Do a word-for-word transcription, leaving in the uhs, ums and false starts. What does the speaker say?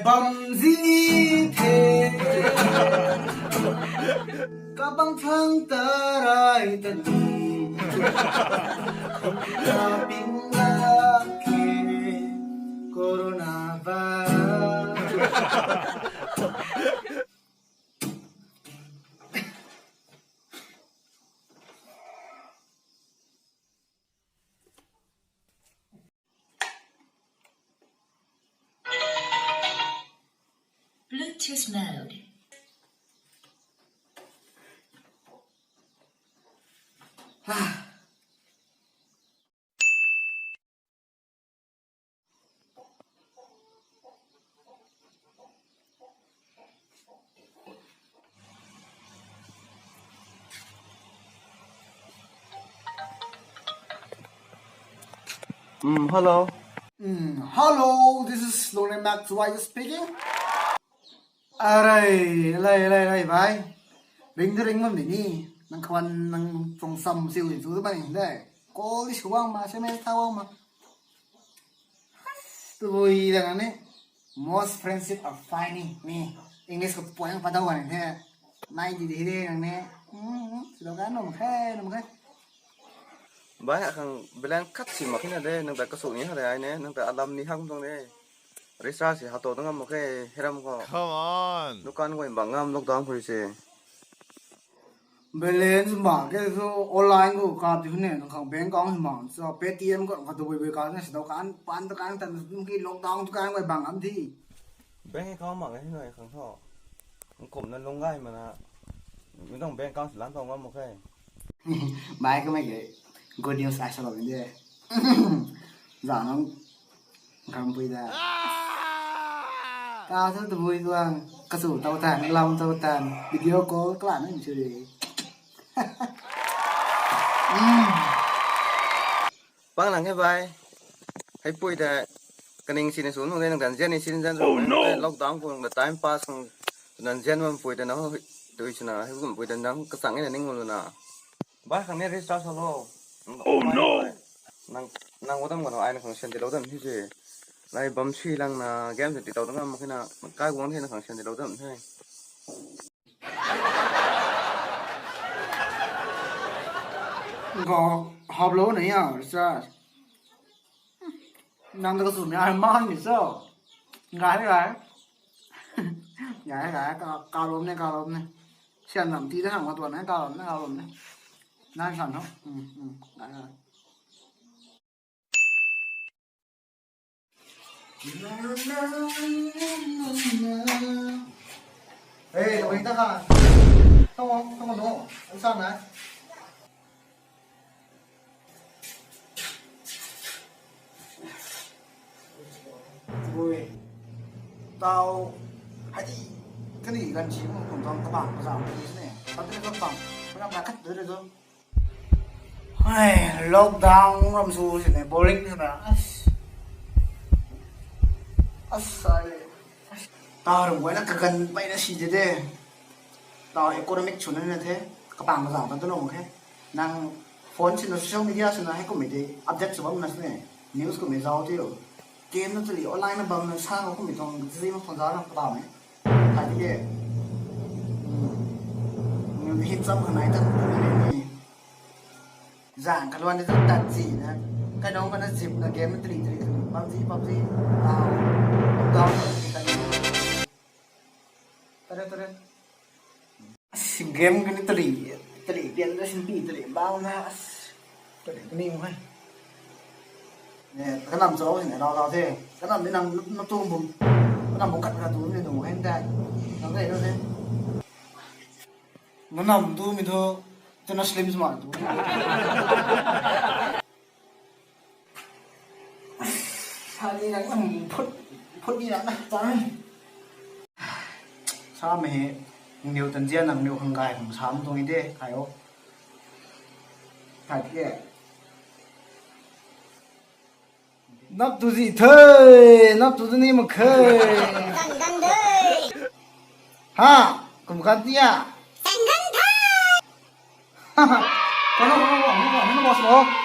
Bamzi the. Kabang thang tarai tani. Kaping lak ke coronavirus. Bluetooth mode. Mm, hello. Mm, hello, this is Longren Max White speaking. Arai, lai, lai, lai, bhai. Ring de ring bam di ni. Nang khwan, nang chong sam siu di chu bam de. Call di sw bam ma, S M S tha bam ma. Tui da nang ne. Most friendship are funny. Mi English khou point pa dau bam the. Nai di di de nang ne. Hmm, silo ka nom khe, nom khe. Bhai, akhang balance khat si mak khe na de, nang ta kasu ni ha de ai ne, nang ta alam ni hak tuang de. Recharge si hato dang ngam mak khe, heram ko. Come on. Dukan ko bang ngam lockdown khou se. Balance mak khe so online khou kap di ne, nang khang bank account si mak so Paytm khou khat tu bui bui ka ne, silo kan pan ta kan tan ki lockdown tu kan ko bang ngam di. Bank account mak khe noi khang tho. Kum na lung gai mana. Mi tuang bank account si lan tuang ngam mak khe. Bhai, kamei ke good news ai sa lou de. Zan nang kam pui da. Ka thu tabui tuang, kasu tau tan, lam tau tan, video call kala nang chu de. Pang lang he bhai. Hei pui ta kaning sini sun hung de, nang dan zian ni sin zan. Oh, no. Lockdown khou nang da time pass khang dan zian bam pui ta nang tui sina hei kum pui ta nang kachang na ning lu na. Bhai, khang ni recharge lo. Oh, no. Nang, nang wadam kono ai na khang send lou dam hi se. Lai bam si lang na game se ti tau dang mak khe na, kai guang the na khang send lou dam he. Go hap lou na ya recharge. Nang ta kasumei ai man ni so. Gai gai. Gai gai, ka, kalom ne, kalom ne. Sian lam ti da hang ma tuan ne, kalom ne, kalom ne. Nang san ho. Hmm, hmm. Gai gai. Hey, lo ta ka. Tong, tong no. Ang sang na. Ui. Tau. Hadi. Kani gan si mo kum tang kabang kazam ni ne. Tapi kabang. Mana makat dulu tu. Hai, lockdown ram su sini, boring sini. As. As, ai. As. Tau ram guayna kagan pai na si de de. Tau economic chuna na the. Kapang kazang tan tu long khe. Nang phone sina social media sina hei kum de update sw bam na sini. News kum zau tiu. Game na tuli online na bam na sa kum tong zi ma phone za na kapang e. Thai tike. Hit cham khanai tan ni. Zang kaluan ni tan tat zi na. Kai nong kana zip na game tuli tuli tuli. PUBG, PUBG. Tau. Tau. Tare, tare. As, game kani tali, tali pian da sin pi tali bang na, as, tali kani mo hai. Ne, kanam chau sin rau rau the. Kanam ni nang na tu bum. Kanam bum kat ka tu ni tu mo hai da. Nang dai ro the. Nanam tu mi thu, tu na slim smart tu. Sani nang, um, phut, phut ni nang na, chang. Sa me he, nang niu tan zian nang niu khang gai khang sam tuang i de, khai o. Khai ke. Nap tu zi the, nap tu ni mak khe. Tang tang de. Ha, kum kan tia. Tang tang the. Ha ha. Kono, kono, kono, kono, kono, kono, kono.